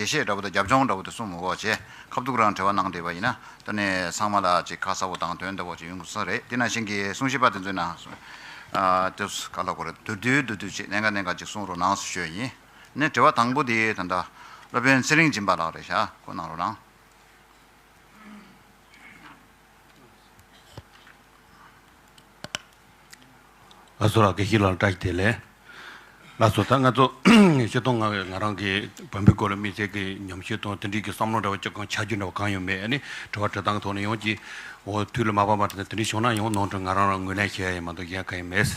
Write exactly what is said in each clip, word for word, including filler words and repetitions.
འགྲེལ་བཤད་འདྲ་པོ་དང་རྒྱབ་ལྗོངས་འདྲ་པོ་དེ་གསུངས་མི་དགོས་པ་བྱས། ཁ་ཐུག་རང་དྲི་བ་གནང་བསྡད་པ་ཡིན་ན་ད་ནས་ཚང་མ་ལ་ཅིག་ཁ་གསལ་པོ་དང་དོན་དག་པོ་ཅིག་ཡོང་གི་ས་རེད། དེ་ནང་བཞིན་གྱི་གསུང་བཤད་པ་དེ་ཚོའི་ནང་ཨ་དེ་ག་ལ་གོ་རེད། བསྡུས་བསྡུས་བསྡུས་བསྡུས་ཅིག་གནད་འགག་གནད་འགག་ཅིག་གསུང་རོགས་གནང་ཞུ་ཡིན། ནས་དྲི་བ་དང་པོ་དེ་ད་ལྟ་སློབ་དཔོན་ཚེ་རིང་སྦྱིན་པ་ལགས་རེད་ཤག་ཁོ་གནང་རོགས་གནང་། ལགས་སོ། ལགས་དགེ་བཤེས་ལགས་བཀྲ་ཤིས་བདེ་ལེགས། ལགས་སོ། ད་ང་ཚོ་སྤྱིར་བཏང་ང་ང་རང་གི་བོན་པོའི་སྐོར་ལ་དམིགས་བསལ་གྱི་ཉམས་ཞིབ་དང་དེ་འདྲའི་གི་བསམ་བློ་འདྲ་བ་ཅི་གང་ཆགས་རྒྱུ་འདྲ་བ་གང་ཡང་མེད། ཨ་ནི་དྲི་བ་དྲི་སྟངས་ཐོག་ནས་ཡང་ཅིག་འོ་དུས་ལ་མ་བབ་པ་དེ་འདྲ་བྱུང་ན་ཡང་ནོར་འཁྲུལ་ང་རང་རང་ངོས་ལེན་བྱེད་ཡ་ཡིན་མ་གཏོགས་གཞན་གང་ཡང་མེད།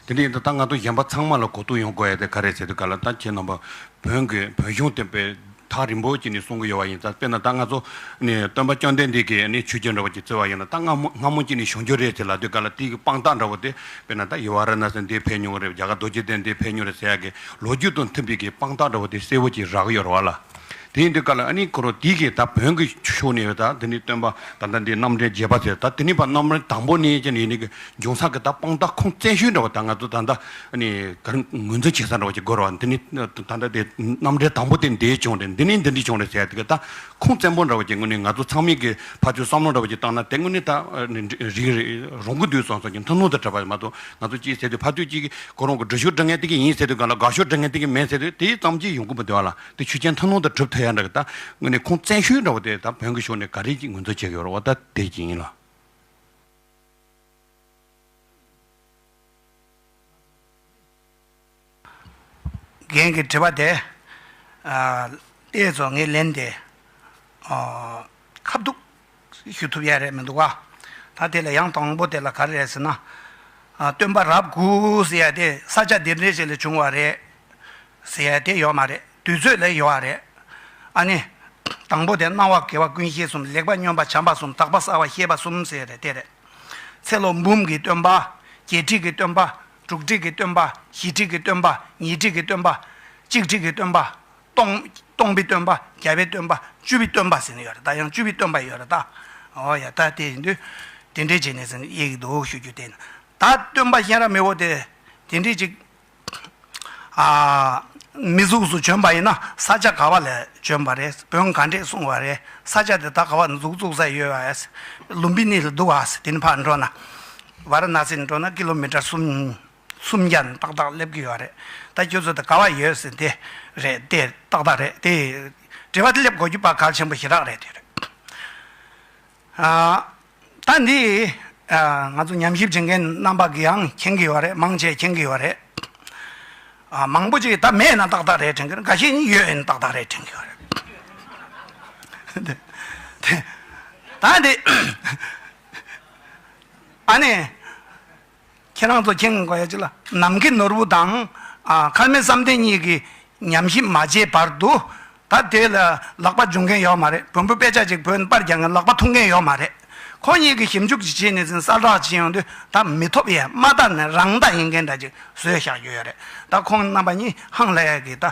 དེ་འདྲ་ཡིན་དུས་ད་ང་ཚོ་གཞན་པ་ཚང་མ་ལ་གོ་རྟོགས་ཡོང་དགོས་ཡ་དེ་ག་རེ་ཟེར་དུས་ག་ལ་ད་ཁྱེད་རྣམ་པ་བོན་གྱི་བོན་གཞུང་བསྟན་པའི་ཐག་རིང་པོ་ཅིག་ནས་གསུང་གི་ཡོད་པ་ཡིན་ཙང་། དཔེར་ན་ད་ང་ཚོ་ནི་སྟོན་པ་བཅོམ་ལྡན་འདས་ཀྱི་ནི་ཆོས་བརྒྱུད་འདྲ་བ་ཅིག་བརྩི་བ་ཡིན་ན། ད་སྔ་མོ་སྔ་མོ་ཅིག་ནས་བྱུང་རྒྱུ་རེད་ཅེས་ལབ་དུས་ག་ལ་དེའི་གི་དཔང་རྟགས་འདྲ་བོ་དེ། དཔེར་ན་ད་ཝཱ་ར་ཎ་སི་འདིར་ཕེབས་མྱོང་རེད། རྒྱ་གར་རྡོ་རྗེ་གདན་འདིར་ཕེབས་མྱོང་རེད་ཟེར་ཡ་གི་ལོ་རྒྱུས་དང་མཐུན་པའི་གི་དཔང་རྟགས་འདྲ་བོ་དེ་གསལ་པོ་ཅིག་རག་གི་ཡོད་རེད་བ་ལ། དེ་ཡིན་དུས་ག་ལ་ཨ་ནི་ཁོ་རང་དེའི་གི་ད་བོན་གྱི་ཕྱོགས་ནས་ད་དེ་ནི་སྟོན་པ་ད་ལྟ་འདི་རྣམ་འདྲེན་རྒྱས་པ་ཟེར། ད་དེ་ནི་བ་རྣམ་འདྲེན་དང་པོ་ནས་ཀྱི་ནི་ནི་གི་འབྱུང་ས་གི་ད་དཔང་རྟགས་ཁུངས་བཙན་ཤོས་འདྲ་བ་ད་ང་ཚོ་ད་ལྟ་ཨ་ནི་ག་རེ་ངོས་འཛིན་བྱེད་ས་འདྲ་བ་ཅིག་དགོས་རེད་བ། འདི་ནི་ད་ལྟ་དེ་རྣམ་འདྲེན་དང་པོ་དེ་འདི་བྱུང་རེད། འདི་ནི་འདི་འདྲ་བྱུང་རེད་ཟེར་ཡ་དེ་གི་ད་ཁུངས་བཙན་པོ་འདྲ་བ་ཅིག་དངོས་གནས་ང་ཚོ་ཚང་མས་གི་ཕར་ཚུར་བསམ་བློ་འདྲ་བ་ཅིག་བཏང་ན་དེ་དངོས་གནས་ད་ཨ་ནི་རིག་རིག་རུང་གི་འདུག་བསམ་སོང་། ཀྱི་མཐུན་སྣང་དུ་གྲུབ་པ་མ་གཏོགས་ང་ཚོ་ཅིག་ཟེར་དུས་ཕར་ཚུར་ཅིག་གི་ཁོ་རང་གི་སྒྲུབ་ཕྱོགས་སྒྲུབ་མཁན་དེ་གི་ཡིན་ཟེར་དུས་ག་ལ་དགག་ཕྱོགས་སྒྲུབ་མཁན་དེ་གི་མིན་ཟེར་དུས་དེ་ཙམ་ཅིག་ཡོང་གི་མི་འདུག་བ་ལ། དེ་ཆོས་ཅན་མཐུན་སྣང་དུ་གྲུབ་ཐུབ་ཡ་འདྲ་གི་ད་དངོས་གནས་ཁུངས་བཙན་ཤོས་འདྲ་བོ་དེ་ད་བོན་གྱི་ཕྱོགས་ནས་ག་རེ་ཅིག་ངོས་འཛིན་བྱེད་ཀྱི་ཡོད་རེད་བ། ད་དེ་ཅིག་ཡིན་ལ། རྒན་གྱི་དྲི་བ་དེ། ཨ། ཏོག་ཙམ་ངས་ལན་དེ། ཨ། ཁ་ཐུག་ཞུ་ཐུབ་ཡ་རེད་མི་འདུག་ག། ད་དེ་ལ་ཡང་དང་པོ་དེ་ལ་ག་རེ་རེད་ཟེར་ན། ཨ། སྟོན་པ་རབས་དགུ་ཟེར་ཡ་དེ་ས་ཆ་འདི་འདྲའི་ཞིག་ལ་བྱུང་བ་རེད་ཟེར་ཡ་དེ་ཡོད་མ་རེད། དུས་ཚོད་ལ་ཡོད་པ་རེད། ཨ་ནི། དང་པོ་དེ་སྣང་བ་དགེ་བ་ཀུན་ཤེས་གསུམ། ལེགས་པ་སྨྱོན་པ་བྱམས་པ་གསུམ། དག་པ་གསར་བ་ཤེས་པ་གསུམ་ཟེར་ཡ་རེད། དེ་རེད། ཚེ་ལོ་འབུམ་གྱི་སྟོན་པ། བརྒྱད་ཁྲི་གི་སྟོན་པ། དྲུག་ཁྲི་གི་སྟོན་པ། བཞི་ཁྲི་གི་སྟོན་པ། ཉི་ཁྲི་གི་སྟོན་པ། གཅིག་ཁྲི་གི་སྟོན་པ། སྟོང་སྟོང་པའི་སྟོན་པ། བརྒྱ་པའི་སྟོན་པ། བཅུ་པའི་སྟོན་པ་ཟེར་ནས་ཡོད་རེད་ད། ཡང་བཅུ་པའི་སྟོན་པ་ཡོད་རེད་ད། འོ་ཡ། ད་དེ་ཡིན་དུས་དེ་འདྲའི་བྱས་ནས་ཟེར་ནས་དབྱེ་གི་འདུག་ཞུ་རྒྱུ་དེ་ཡིན། ད་སྟོན་པ་གཤེན་རབ་མི་བོ་དེ་དེ་འདྲའི་ཅིག་ཨ། མི་གཟུགས་སུ་བྱོན་པ་ཡིན་ན་ས་ཆ་ག་བ་ལ་བྱོན་པ་རེད། བོན་ག་འདྲས་གསུངས་པ་རེད། ས་ཆ་དེ་ད་ག་བ་མཛུབ་བཙུགས་ས་ཡོད་པ། ལུམ་བི་ནི་ལ་འདུག་པ། དེ་ནས་ཕར་འགྲོ་ན། ཝཱ་ར་ཎ་སི་ནས་འགྲོ་ན་ཀི་ལོ་མི་ཊར་གསུམ་གསུམ་བརྒྱ་ཏག་ཏག་སླེབས་ཀྱི་ཡོད་རེད། ད་ཁྱོད་ཚོ་དེ་ག་བ་ཡོད་ཟེར་དེ་རེད། དེ་ཏག་ཏག་རེད། དེ་དྲི་བ་དེ་སླེབས་དགོས་རྒྱུ་ཕར་གལ་ཆེན་པོ་ཞེ་དྲག་རེད། དེ་རེད། ཨ། ད་འདི། ཨ། ང་ཚོ་ཉམས་ཞིབ་བྱེད་མཁན་རྣམ་པ་གིས་ཡང་མཁྱེན་གྱི་ཡོད་རེད། མང་ཆེ་མཁྱེན་གྱི་ཡོད་རེད། ཨ། མང་པོ་ཅིག་ད་མེད་ན་ཏག་ཏག་རེད་དྲན་གྱི་རེད། འགའ་ཤས་ནི་ཡོད་ཡིན་ཏག་ཏག་རེད་དྲན་གྱི་ཡོད་རེད། ད་འདི། ཨ་ནི། ཁྱེད་རང་ཚོ་མཁྱེན་དགོས་ཡ་ཅིག་ལ། ནམ་མཁའི་ནོར་བུ་དང་། ཨ། མཁར་རྨེའུ་བསམ་གཏན་གཉིས་ཀྱིས་ཉམས་ཞིབ་མ་བྱས་བར་དུ། ད་དེ་ལ་ལག་པ་འཇུ་མཁན་ཡོད་མ་རེད། བོན་པོ་དཔེ་ཆ་ཅིག་བོན་པར་རྒྱག་མཁན་ལག་པ་ཐུག་མཁན་ཡོད་མ་རེད། ཁོ་གཉིས་ཀྱིས་ཞིབ་འཇུག་ཅིག་བྱས་ནས་ཟིན་གསལ་བསྒྲགས་བྱས་ཡོང་དུས་ད་མི་ཐོབ་ཡ། མ་ད་ནི་རང་ད་ཡིན་མཁན་འདྲ་ཅིག་བཟོས་བཞག་རྒྱུ་ཡོད་རེད། ད་ཁོང་རྣམ་པ་གཉིས་ཧང་ལ་ཡ་གི་ད་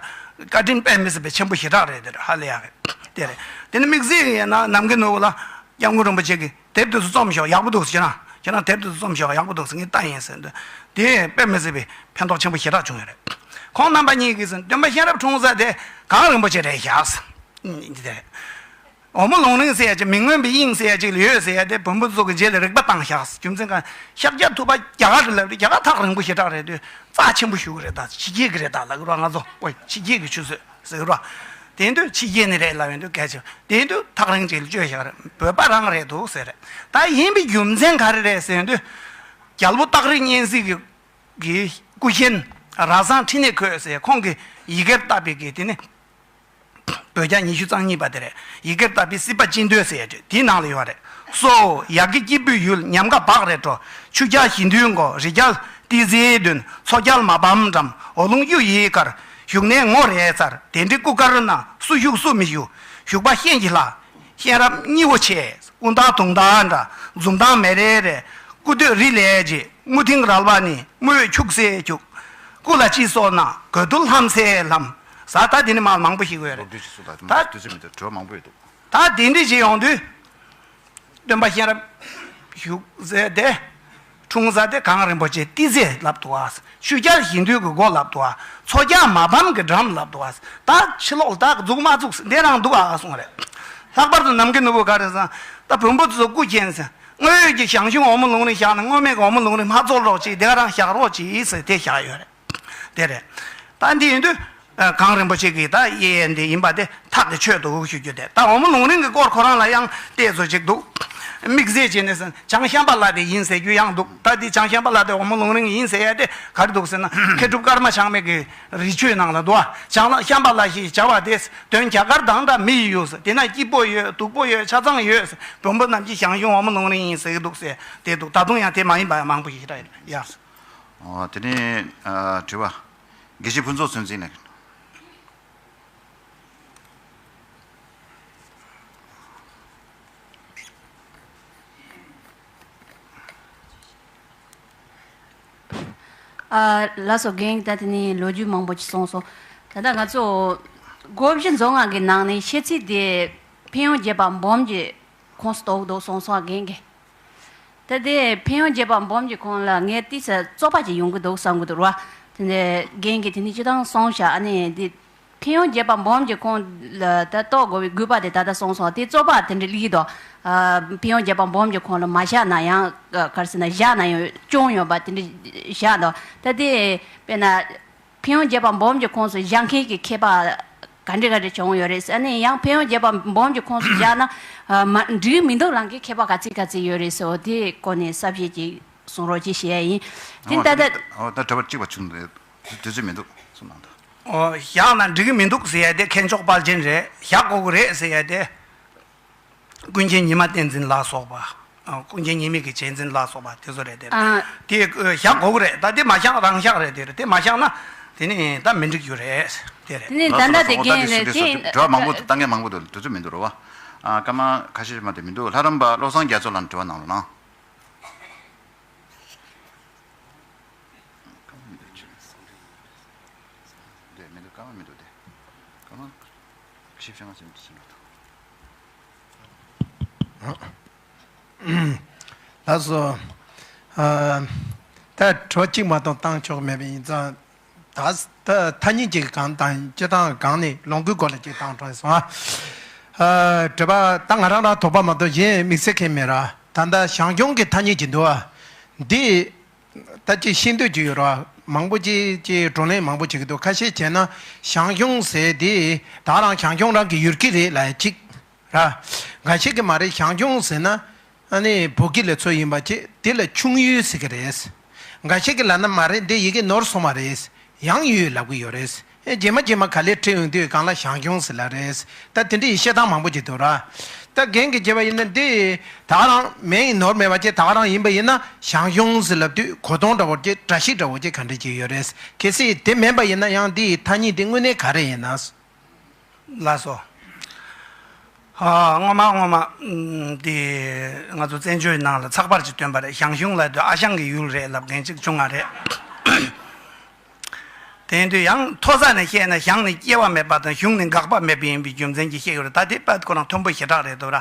བཀའ་དྲིན་དཔེ་མི་སྲིད་པའི་ཆེན་པོ་ཞེ་དྲག་རེད། དེ་རེད། ཧ་ལས་ཡ་རེད། དེ་རེད། དེ་ནི་དམིགས་བསལ་ཡིན་ན་ནམ་མཁའི་ནོར་བུ་ལ་སྐྱབས་མགོན་རིན་པོ་ཆེ་གིས། དེབ་དེ་ཚོ་རྩོམ་ཤོག་ཡག་པོ་འདུག་ཟེར་ན། ཁྱེད་རང་དེབ་དེ་ཚོ་རྩོམ་ཤོག་ཡག་པོ་འདུག་ཟེར་ངས་ལྟ་ཡིན་ཟེར་འདུག་དེ་དཔེ་མི་སྲིད་པའི་ཕན་ཐོགས་ཆེན་པོ་ཞེ་དྲག་བྱུང་ཡོད་རེད། ཁོང་རྣམ་པ་གཉིས་ཀྱིས་ཟེར། སྟོན་པ་གཤེན་རབ་འཁྲུངས་ས་དེ་གངས་རིན་པོ་ཆེ་རེད་ཤག་འདི་དེ་རེད། འོལ་མོ་ལུང་རིང་ཟེར་ཡ་ཅིག་མི་མངོན་པའི་དབྱིངས་ཟེར་ཡ་ཅིག་ལ་ཡོད་ཟེར་ཡ་དེ་བོན་པོ་ཚོ་གི་རྗེས་ལ་རིག་པ་བཏང་ཤག་རྒྱུ་མཚན་གང་། ཤཱཀྱ་ཐུབ་པ་རྒྱ་གར་ལ་རེད། རྒྱ་གར་ཐག་རིང་པོ་ཞེ་དྲག་རེད་དུས་རྩ་ཆེན་པོ་ཞུ་གི་རེད། ད་ཕྱི་རྒྱལ་གི་རེད། ད་ལབ་གི་རེད་བ། ང་ཚོ་ཨོ་ཕྱི་རྒྱལ་གི་ཆུ་ཚོད་ཟེར་གི་རེད་བ། དེ་དུས་ཕྱི་རྒྱལ་ནས་རེད་ལབ་ཡོང་དུས་སྐད་ཆ། དེ་དུས་ཐག་རིང་ཅིག་ལ་བཅོས་བཞག་རེད། བོད་པ་རང་རེད་འདུག་ཟེར་རེད། ད་ཡིན་པའི་རྒྱུ་མཚན་ག་རེ་རེད་ཟེར་ཡོང་དུས། རྒྱལ་པོ་སྟག་རི་གཉན་གཟིགས་ཀྱི་གི་སྐུ་གཤེན་ར་བཟང་ཁྲི་ནས་འཁོད་ཟེར། ཁོང་གིས་ཡི་གེར་བཏབ་པའི་གི་དེ་ནི། བོད་རྒྱ་ཉི་ཤུ་རྩ་གཉིས་པ་དེ་རེད། ཡི་གེར་བཏབ་པའི་སྲིད་པ་སྤྱི་མདོས་ཟེར་ཡ་དེ་དེའི་ནང་ལ་ཡོད་རེད། སོ། ཡ་གི་སྐྱེས་བུའི་ཡུལ། ཉམས་དགའ་བག་རེ་སྤྲོ། ཆུ་བྱ་བཞི་མདོའི་མགོ། རི་རྒྱལ་ཏི་སེའི་མདུན། མཚོ་རྒྱལ་མ་ཕམ་འགྲམ། འོག་ལུང་གཡུ་ཡི་དཀར། བཞུགས་གནས་ངོ་རེ་མཚར། དེ་འདྲའི་སྐུ་དཀར་ན། སུ་བཞུགས་སུ་མི་བཞུགས། བཞུགས་པ་གཤེན་གྱི་ལྷ། གཤེན་རབ་སྙི་བོ་ཆེ། དབུ་མདའ་དུང་མདའ་འདྲ། འཛུམ་མདངས་མེ་རེ་རེ། སྐུ་སྟོད་རི་ལས་བརྗིད། མུ་ཐིང་རལ་པ་ནི། དམུ་འོད་འཁྱུག་སེ་འཁྱུག་སྐུ་ལ་ཅི་སོགས་ན། གོས་རྡུལ་ལྷམ་སེ་ལྷམ། ཟ། ད་དེ་ནི་མ་མང་པོ་ཞིག་ཡོད་རེད། སློབ་ཁྲིད་ཞིག་གསུངས། ད་ད་དུས་ཚོད་མི་འདུག་དྲི་བ་མང་པོ་ཡོད་འདུག་ད་དེ་འདྲ་ཞིག་ཡོང་དུས། སྟོན་པ་གཤེན་རབ་བཞུགས་ཟེར་ཏེ། འཁྲུངས་ས་དེ་གངས་རིན་པོ་ཆེ་ཏི་སེ་ལབ་འདུག་ཨ། ཆོས་རྒྱལ་གཞན་འདུལ་གྱི་སྒོ་ལབ་འདུག་ཨ། མཚོ་རྒྱལ་མ་ཕམ་གྱི་འགྲམ་ལབ་འདུག་ཨ། ད་ཕྱི་ལོགས་ད་འཛུགས་མ་བཙུགས་འདི་རང་འདུག་ཨ་གསུངས་རེད། ལྷག་པར་དུ་ནམ་མཁའི་ནོར་བུ་ག་རེ་ཟེར་ན། ད་བོན་པོ་ཚོ་སྐུ་མཁྱེན་ཟེར། དངོས་ཡོད་ཀྱི་ཞང་ཞུང་འོལ་མོ་ལུང་རིང་བཞག་ན་དངོས་མེད་ཀྱི་འོལ་མོ་ལུང་རིང་མ་རྫོགས་རོགས་གྱིས་དེ་ག་རང་བཞག་རོགས་གྱིས་ཟེར་དེ་བཞག་ཡོད་རེད། དེ་རེད། ད་འདི་ཡིན་དུས། ཨ། གངས་རིན་པོ་ཆེ་གི་ད་གཡས་གཡོན་འདི་ཡིན་པ་དེ་ཐག་གི་ཆོད་འདུག་ཞུ་རྒྱུ་དེ། ད་འོལ་མོ་ལུང་རིང་གི་སྐོར་ཁོ་རང་ལ་ཡང་བལྟས་ཚོ་ཅིག་འདུག་དམིགས་བསལ་བྱས་ནས་བྱང་ཤམ་བྷ་ལ་དེ་ཡིན་ཟེར་རྒྱུ་ཡང་འདུག་ད་འདི་བྱང་ཤམ་བྷ་ལ་དེ་འོལ་མོ་ལུང་རིང་ཡིན་ཟེར་ཡ་དེ་ག་རེ་འདུག་ཟེར་ན། མཁས་གྲུབ་ཀརྨ་ཆགས་མེད་ཀྱི་རི་ཆོས་ནང་ལ་འདུག་ཨ། བྱང་ལ་ཤམ་བྷ་ལ་ཞེས་བྱ་བ་དེ། དོན་རྒྱ་གར་དང་འདྲ་མི་ཡི་ཡུལ་ཟེར། དེ་ན་སྐྱིད་པོ་ཡོད། སྡུག་པོ་ཡོད། ཆ་ཚང་ཡོད་ཟེར། བོན་པོ་རྣམས་ཀྱི་ཞང་ཞུང་འོལ་མོ་ལུང་རིང་ཡིན་ཟེར་གྱི་འདུག་ཟེར་དེ་འདུག་ད་དུང་ཡང་དེ་མ་ཡིན་པ་ཡང་མང་པོ་ཞིག་རེད་ཡ། ཨོ། དེ་ནས། ཨ། དྲི་བ། དགེ་བཤེས་ཕུན་ཚོགས་ཚུལ་འཛིན་ལགས། ཨ། ལགས་སོ། རྒན་ད་དེ་ནས་ལོ་རྒྱུས་མང་པོ་ཅིག་གསུངས་སོང་། ད་ལྟ་ང་ཚོ་སྒོ་བཞི་མཛོ་ལྔ་གི་ནང་ནས་བཤད་ཚིག་དེ་ཕན་ཡོན་རྒྱས་པ་འབུམ་གྱི་ཁོངས་སུ་གཏོགས་འདུག་གསུངས་སོང་། རྒན་གྱིས། ད་དེ་ཕན་ཡོན་རྒྱས་པ་འབུམ་གྱི་ཁོངས་ལ་ངས་ཏོག་ཙམ་རྩོད་པ་ཅིག་ཡོང་གི་འདུག་བསམ་གྱི་འདུག་ར། དེ་ནས་རྒན་གྱིས་དེ་ནས་སྤྱིར་བཏང་གསུངས་བཞག་ཨ་ནི་འདི་ཕན་ཡོན་རྒྱས་པ་འབུམ་གྱི་ཁོངས་ལ་ད་གཏོགས་དགོས་པའི་དགོས་པ་དེ་ད་ལྟ་གསུངས་སོང་། དེ་རྩོད་པ་དེ་འདྲ་སླེབས་ཀྱི་འདུག་ཨ། ཕན་ཡོན་རྒྱས་པ་འབུམ་གྱི་ཁོངས་ལ་མ་བཞག་ན་ཡང་ག་རེ་ཟེར་ན་བཞག་ན་ཡང་སྐྱོན་ཡོད་པ་དེ་འདྲ་བཞག་འདུག་ད་དེ་དཔེར་ན། ཕན་ཡོན་རྒྱས་པ་འབུམ་གྱི་ཁོངས་སུ་བཞག་མཁན་གྱི་མཁས་པ་ག་འདྲ་ག་འདྲ་བྱུང་ཡོད་རེད། ཨ་ནི་ཡང་ཕན་ཡོན་རྒྱས་པ་འབུམ་གྱི་ཁོངས་སུ་བཞག་ན། ཨ། མ་འགྲིག་མི་འདུག་ལབ་མཁན་མཁས་པ་ག་ཚད་ག་ཚད་ཡོད་རེད་ཟེར་བ་དེའི་སྐོར་ནས་གསལ་བཤད་ཅིག་གསུང་རོགས་ཅིག་ཞུ་ཡ་ཡིན། དེ་ཨོ་ད་ད། ཨོ་ད་དྲི་བ་གཅིག་པ་བྱུང་འདུག་དུས་ཚོད་མི་འདུག་གསུངས་གནང་དང་། ཨོ། བཞག་ན་འགྲིག་གི་མི་འདུག་ཟེར་ཡ་དེ་མཁས་མཆོག་དཔལ་ཆེན་རེད། བཞག་དགོས་ཀྱི་རེད་ཟེར་ཡ་དེ། ཀུན་མཁྱེན་ཉི་མ་བསྟན་འཛིན་ལ་སོགས་པ། ཨ། ཀུན་མཁྱེན་ཉི་མའི་གི་རྗེས་འཛིན་ལ་སོགས་པ་དེ་ཚོ་རེད་དེ། ཨ། དེ་བཞག་དགོས་ཀྱི་རེད། ད་དེ་མ་བཞག་རང་བཞག་རེད་དེ་རེད། དེ་མ་བཞག་ན་དེ་ནི་ད་མི་འགྲིག་རྒྱུ་རེད་དེ་རེད། དེ་ནི་ད་ལྟ་དེ་རྒན་རེད་དེ། དྲི་བ་མང་པོ་འདུག་ལྟ་མཁན་མང་པོ་འདུག་དུས་ཚོད་མི་འདུག་རེད་བ། ཨ། སྐར་མ་ཁ་ཤས་མ་དེ་མི་འདུག་ལྷ་རམས་པ་བློ་བཟང་རྒྱ་མཚོ་ལགས་དྲི་བ་གནང་རོགས་གནང་། འདི་མི་འདུག་སྐར་མ་མི་འདུག་སྟེ། སྐར་མ་བཞི་བཅུ་ང་ཙམ་ཅིག་འགྲོ་ཐུབ། ལགས་སོ། ཨ། ད་དྲི་བ་གཅིག་མ་གཏོགས་བཏང་ཆོག་མེད་པ་ཡིན་ཙང་། ད་ད་ཐ་སྙད་ཅིག་གང་བཏང་། སྤྱིར་བཏང་གང་ནས་ལོངས་སྐུའི་སྐོར་ལ་ཅིག་བཏང་དྲགས་སོང་ཨ། ཨ། དྲི་བ་ད་ང་རང་རང་དོགས་པ་མ་གཏོགས་གཞན་དམིགས་བསལ་གང་མེད་ར། ད་ལྟ་ཞང་ཞུང་གི་ཐ་སྙད་ཅིག་འདུག་ཨ། འདི། ད་ཅིག་ཤེས་འདོད་ཅིག་ཡོད་ར། མང་པོ་ཅིག་ཅིག་བགྲོ་གླེང་མང་པོ་བྱེད་ཀྱི་འདུག་ཁ་ཤས་བྱས་ན་ཞང་ཞུང་ཟེར་དེ་ད་རང་ཞང་ཞུང་རང་གི་ཡུལ་སྐད་རེད་ལབ་ཡ་གཅིག་ར། འགའ་ཤས་ཀྱིས་མ་རེད། ཞང་ཞུང་ཟེར་ན་ཨ་ནི་བོད་སྐད་ལ་ཚུར་ཡིན་པ་ཅིག་དེ་ལ་ཁྱུང་ཡུལ་ཟེར་གྱི་རེད། འགའ་ཤས་ཀྱིས་ལབ་ན་མ་རེད། འདི་ཡི་གེ་ནོར་སོང་བ་རེད། ཡང་ཡུལ་ལབ་ཀྱི་ཡོད་རེད། ཨེ། རྗེས་མ་རྗེས་མ་ག་ལེར་བྲིས་ཡོང་དུས་སྒང་ལ་ཞང་ཞུང་ཟེར་ལབ་རེད། ད་དེ་འདྲའི་བཤད་སྟངས་མང་པོ་ཅིག་འདུག་ར། ད་རྒན་གྱིས་བྱས་པ་ཡིན་ན་འདི་ད་ག་རང་མིང་ནོར་མེད་པ་ཅིག་ད་ག་རང་ཡིན་པ་ཡིན་ན་ཞང་ཞུང་ཟེར་ལབ་དུས་གོ་སྟངས་འདྲ་བོ་ཅིག་འདྲ་ཤིག་འདྲ་བོ་ཅིག་ག་འདྲ་ཅིག་ཡོད་རེད། གལ་སྲིད་དེ་མིན་པ་ཡིན་ན་ཡང་འདིའི་ཐ་སྙད་འདི་དངོས་གནས་ག་རེ་ཡིན་ན། ལགས་སོ། ཨ། སྔོན་མ་སྔོན་མ་འདི་ང་ཚོ་བཙན་བྱོལ་ནང་ལ་ཚགས་པར་ཅིག་བཏོན་པ་རེད། ཞང་ཞུང་ལབ་དུས་ཨ་ཞང་གི་ཡུལ་རེད་ལབ་མཁན་ཅིག་བྱུང་བ་རེད། དེ་ཡིན་དུས་ཡང་མཐོ་ས་ནས་བཤད་ན་ཞང་ནི་སྐྱེ་བ་མེད་པ་དང་ཞུང་ནི་འགག་པ་མེད་པ་ཡིན་པའི་རྒྱུ་མཚན་གྱིས་བཤད་ཡོད་རེད། ད་དེ་དཔེ་ཁོ་རང་མཐོན་པོ་ཞེ་དྲག་རེད་འདུག་ར།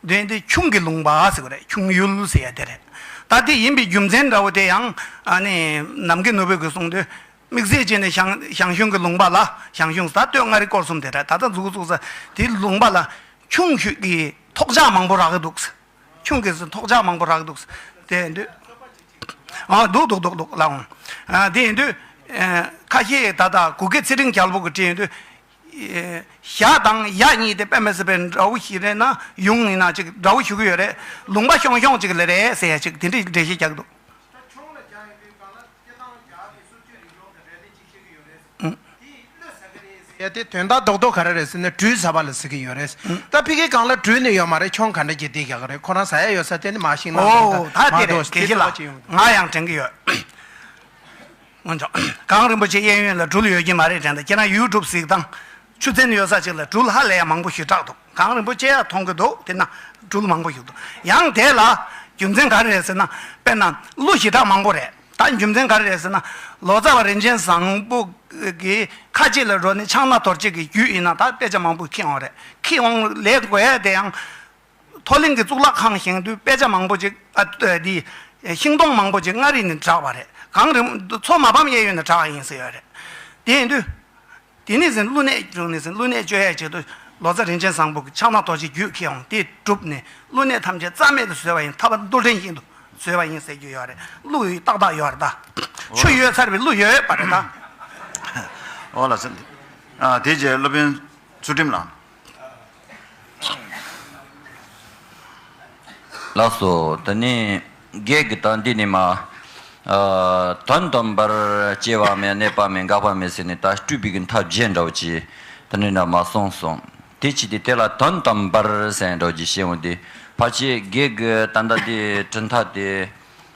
དེ་ཡིན་དུས་ཁྱུང་གི་ལུང་པ་ཟེར་བ་རེད། ཁྱུང་ཡུལ་ཟེར་ཡ་དེ་རེད། ད་དེ་ཡིན་པའི་རྒྱུ་མཚན་འདྲ་བོ་དེ་ཡང་ཨ་ནི་ནམ་མཁའི་ནོར་བུ་གིས་གསུངས་དུས། དམིགས་བསལ་བྱས་ནས་ཞང་ཞང་ཞུང་གི་ལུང་པ་ལ། ཞང་ཞུང་ཟེར་ད་སྟོད་མངའ་རིས་སྐོར་གསུམ་དེ་རེད། ད་ལྟ་མཛུབ་གུ་བཙུགས་ས་དེའི་ལུང་པ་ལ་ཁྱུང་ཁྱུང་གི་ཐོག་ཆག་མང་པོ་རག་གི་འདུག་ཁྱུང་གི་ཐོག་ཆག་མང་པོ་རག་གི་འདུག་དེ་འདུག་ཨ། འདུག་འདུག་འདུག་འདུག་ལགས་འོང་། ཨ། དེ་ཡིན་དུས། ཨ། ཁ་ཤས་ད་ལྟ་གུ་གེ་ཚེ་རིང་རྒྱལ་པོ་གིས་བྲིས་ཡོང་དུས། ཨ། ཞ་དང་ཡ་གཉིས་དེ་དཔེ་མི་སྲིད་པའི་འདྲ་བོ་ཞིག་རེད་ན། ཡུང་ཡིན་ན་ཅིག་འདྲ་བོ་ཞུ་གི་ཡོད་རེད། ལུང་པ་ཤོང་ཤོང་ཅིག་ལ་རེད་ཟེར་ཡ་ཅིག་དེ་འདྲའི་འགྲེལ་བཤད་རྒྱག་གི་འདུག་ཡ་དེ་དོན་དག་རྡོག་རྡོག་ག་རེ་རེད་ཟེར་ན་སྦྲུལ་ཟ་བ་ལ་ཟེར་གྱི་ཡོད་རེད། ད་ཕ་གིའི་སྒང་ལ་སྦྲུལ་ནི་ཡོད་མ་རེད། ཁྱུང་ག་འདྲ་ཅིག་བསྡད་རྒྱག་གི་རེད། ཁོ་རང་ཟ་ཡ་ཡོད་ས་དེ་ནི་མ་ཤེས་ན། ཨོ། ད་དེ་རེད། དགེ་བཤེས་ལགས། ང་ཡང་དྲན་གྱི་ཡོད། སྔོན་ཆད་གངས་རིན་པོ་ཆེ་གཡས་གཡོན་ལ་སྦྲུལ་ཡོད་ཀྱི་མ་རེད་དྲན། ད་ཁྱེད་རང་ཡུ་ཊུབ་གཟིགས་དང་། ཆུ་ཚན་ཡོད་ས་ཅིག་ལ་སྦྲུལ་ཧ་ལས་ཡ་མང་པོ་ཞེ་དྲག་འདུག་གངས་རིན་པོ་ཆེ་ཡ་མཐོང་གི་འདུག་དེ་ན་སྦྲུལ་མང་པོ་ཞིག་འདུག་ཡང་དེ་ལ་རྒྱུ་མཚན་ག་རེ་རེད་ཟེར་ན། དཔེར་ན་ཀླུ་ཞེ་དྲག་མང་པོ་རེད། ད་རྒྱུ་མཚན་ག་རེ་རེད་ཟེར་ན། ལོ་ཙཱ་བ་རིན་ཆེན་བཟང་པོ་གིས་ཁ་ཆེ་ལ་འགྲོ་ནས་ཕྱག་ན་རྡོ་རྗེ་གི་རྒྱུད་ཡིན་ན་ད་དཔེ་ཆ་མང་པོ་ཁྱེར་ཡོང་རེད། ཁྱེར་ཡོང་ལས་དགོས་ཡ་དེ་ཡང་། མཐོ་གླིང་གི་གཙུག་ལག་ཁང་བཞེངས་དུས་དཔེ་ཆ་མང་པོ་ཅིག་ཨ། འདི་ ཤིང་སྡོང་མང་པོ་ཅིག་མངའ་རིས་ནས་བསྒྲགས་པ་རེད། གངས་རི་མཚོ་མ་ཕམ་གཡས་གཡོན་ནས་བསྒྲགས་པ་ཡིན་ཟེར་ཡོད་རེད། དེ་ཡིན་དུས། དེ་ནས་ཟིན་ཀླུ་གནས་བྱུང་ནས་ཟིན་ཀླུ་གནས་བཅོ་ཡས་ཆེད་དུ་ལོ་ཙཱ་རིན་ཆེན་བཟང་པོ་གི་ཕྱག་ན་རྡོ་རྗེ་རྒྱུད་ཁྱེར་ཡོང་དེ་གྲུབ་ནས་ཀླུ་གནས་ཐམས་ཅད་རྩ་མེད་དུ་བཟོས་པ་ཡིན། ཐར་པ་རྡུལ་ཕྲན་བཞིན་དུ་བཟོས་པ་ཡིན་ཟེར་རྒྱུ་ཡོད་རེད། ཀླུ་ཡོད་ཏག་ཏག་ཡོད་རེད་ད། ཆུ་ཡོད་ཚར་བའི་ཀླུ་ཡོད་པ་རེད་ད། འོ་ལགས་སོ། ཨ་དེ་རྗེས་སློབ་དཔོན་ཚུལ་ཁྲིམས་ལགས། ལགས་སོ། དེ་ནས་རྒན་གྱིས་ད་འདི་ནས་མ། ཨ་དོན་དམ་པར་སྐྱེ་བ་མེད་གནས་པ་མེད་འགག་པ་མེད་ཟེར་ནས་ད་སྤྲུལ་པའི་གི་མཐའ་བརྒྱད་འདྲ་བོ་ཅིག་དེ་ནས་འདྲ་མ་གསུངས་སོང་། དེ་ཅི་སྟེ་དེ་ལ་དོན་དམ་པར་ཟེར་འདྲ་བོ་ཅིག་བཤད་འོང་དུས་ཕལ་ཆེར་རྒན་གྱི་ད་ལྟ་དེ་གྲུབ་མཐའ་དེ་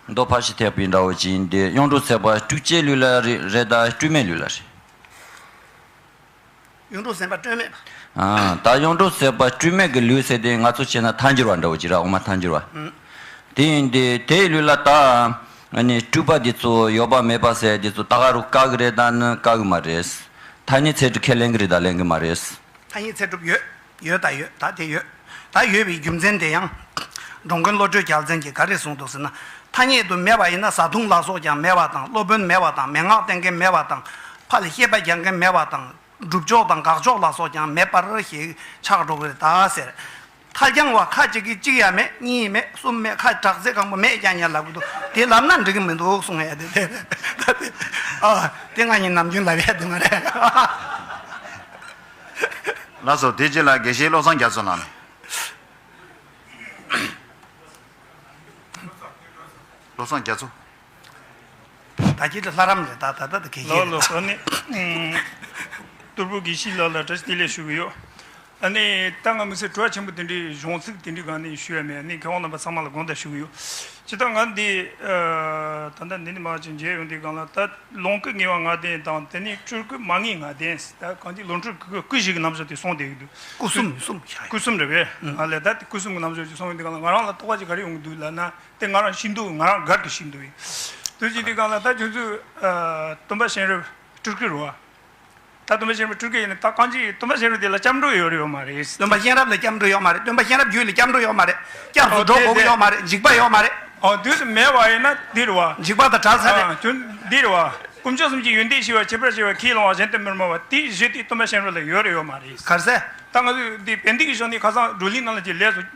མདོ་ཕལ་ཆེར་ཐེག་པའི་འདྲ་བོ་ཅིག་ཡིན་ཏེ། གཡུང་དྲུང་ཚེ་དཔག་སྤྲུལ་སྐྱེས་ལུགས་ལ་རེད་རེད་ད་སྤྲུལ་མེད་ལུགས་ལ་རེད། གཡུང་དྲུང་སེམས་དཔའ་སྤྲོས་མེད་པ། ཨ་ད་གཡུང་དྲུང་སེམས་དཔའ་སྤྲོས་མེད་ཀྱི་ལུགས་ཟེར་དེ་ང་ཚོ་བྱས་ན་ཐལ་འགྱུར་བ་འདྲ་བོ་ཅིག་ར། འོག་མ་ཐལ་འགྱུར་བ། ཨང་། དེ་ཡིན་དུས་དེའི་ལུགས་ལ་ད་ཨ་ནི་སྤྲུལ་པ་འདི་ཚོ་ཡོད་པ་མེད་པ་ཟེར་འདི་ཚོ་ད་ག་རུ་བཀག་གི་རེད་ད་ནི་བཀག་གི་མ་རེད། ཐ་སྙད་ཚད་གྲུབ་ཁས་ལེན་གི་རེད་ད་ལེན་གི་མ་རེད། ཐ་སྙད་ཚད་གྲུབ་ཡོད། ཡོད་ད་ཡོད་ད་དེ་ཡོད། ད་ཡོད་པའི་རྒྱུ་མཚན་དེ་ཡང་། འགྲོ་མགོན་བློ་གྲོས་རྒྱལ་མཚན་གྱིས་ག་རེ་གསུངས་འདུག་ཟེར་ན། ཐ་སྙད་དུ་མེད་པ་ཡིན་ན་བཟའ་བཏུང་ལ་སོགས་ཀྱང་མེད་པ་དང་། སློབ་དཔོན་མེད་པ་དང་། མན་ངག་བསྟན་མཁན་མེད་པ་དང་། ཕ་ལ་བཤད་པ་རྒྱག་མཁན་མེད་པ་དང་། སྒྲུབ་ཕྱོགས་དང་དགག་ཕྱོགས་ལ་སོགས་ཀྱང་མེད་པར་ཞེས་ཆགས་འགྲོ་གི་རེད་ད་ཟེར། ཐལ་རྐྱང་བ་ཁ་ཅིག་གིས་གཅིག་ཡང་མེད། གཉིས་མེད། གསུམ་མེད། ཁ་དྲག་ཚད་གང་པོ་མེད་ཀྱང་ཡང་ལབ་གི་འདུག་དེ་ལབ་ན་འགྲིག་གི་མི་འདུག་གསུང་ཡ་དེ་དེ་རེད་ད་དེ། ཨ་དེ་ང་གཉིས་ནམ་རྒྱུན་ལབ་ཡ་དེ་མ་རེད། ལགས་སོ། དེ་རྗེས་ལ་དགེ་བཤེས་བློ་བཟང་རྒྱ་མཚོ་ལགས་ནས། བློ་བཟང་རྒྱ་མཚོ། ད་ཁྱེད་ལ་ལྷ་རམས་རེད་ད། ད་ད་ད་གལ་ཆེ་ལོ་རེད་ལོ་ད། ཨ་ནི་ཨུམ་གཏོར་ཕུག་དགེ་བཤེས་ལགས་ལ་བཀྲ་ཤིས་བདེ་ལེགས་ཞུ་གི་ཡོད། ཨ་ནི་ད་ང་དམིགས་བསལ་དྲི་བ་ཆེན་པོ་དེ་འདྲའི་གཞུང་ཚིག་དེ་འདྲའི་སྒང་ནས་ཞུ་ཡ་མེད། ཨ་ནི་མཁས་དབང་རྣམ་པ་ཚང་མ་ལ་དགོངས་དག་ཞུ་གི་ཡོད། ཇི་ལྟར་ང་འདི་ཨ་ད་ལྟ་འདི་ནས་མར་ཅིག་མཇལ་ཡོང་དུས་སྒང་ལ་ད་ལོངས་སྐུ་ངེས་པ་ལྔ་ལྡན་དང་དེ་ནས་སྤྲུལ་སྐུ་མ་ངེས་ལྔ་ལྡན་ཟེར། ད་གང་ཅི་ལོངས་སྤྲུལ་སྐུ་སྐུ་བཞི་གི་རྣམ་གཞག་དེ་གསུངས་བསྡད་ཀྱི་འདུག་སྐུ་གསུམ་གསུམ་ཆགས་ཡོད། སྐུ་གསུམ་རེད་པས། ཨ་ལས་ད་དེ་སྐུ་གསུམ་གྱི་རྣམ་གཞག་ཅིག་གསུངས་ཡོང་དུས་སྒང་ལ་ང་རང་ལ་རྟོག་པ་ཅིག་ག་རེ་ཡོང་གི་འདུག་ལབ་ན། དེ་ང་རང་ཤེས་འདུག་ང་རང་གར་གྱི་ཤེས་འདུག་དེ་བྱེད་དུས་སྒང་ལ་ད་ཁྱོད་ཚོས་ཨ་སྟོན་པ་གཤེན་རབ་སྤྲུལ་སྐུ་རེད་པ། ད་སྟོན་པ་གཤེན་རབ་སྤྲུལ་སྐུ་ཡིན་ན་ད་གང་ཅི་སྟོན་པ་གཤེན་རབ་དེ་ལ་སྐྱབས་འགྲོ་ཡོད་རེད་ཡོད་མ་རེད། སྟོན་པ་གཤེན་རབ་ལ་སྐྱབས་འགྲོ་ཡོད་མ་རེད། སྟོན་པ་གཤེན་རབ་རྒྱུད་ལ་སྐྱབས་འགྲོ་ཡོད་མ་རེད། སྐྱབས་སུ་འགྲོ་དགོས་ཀྱི་ཡོད་མ་རེད། འཇིགས་པ་ཡོད་མ་རེད། ཨོ་དེ་ཚོ་མེད་པ་ཡིན་ན་འདི་རེད་པ། འཇིགས་པ་དང་བྲལ་ཚར་རེད། ཨ་ཁྱོད་འདི་རེད་པ། དཀོན་མཆོག་གསུམ་གྱི་ཡོན་ཏན་ཤེས་པ། ཁྱད་པར་ཤེས་པ། ཁས་བླངས་པ། གཞན་དུ་མི་སྨྲ་བ། དེའི་གཞི་དེ་སྟོན་པ་གཤེན་རབ་ལ་ཡོད་རེད་ཡོད་མ་རེད། ག་རེ་ཟེར། ད་ང་ཚོས་འདི་བན་དེ་གི་ཕྱོགས་ནས་ཁ་སང་བགྲོ་གླེང་ནང་ལ་ཅིག་ལས་སུ།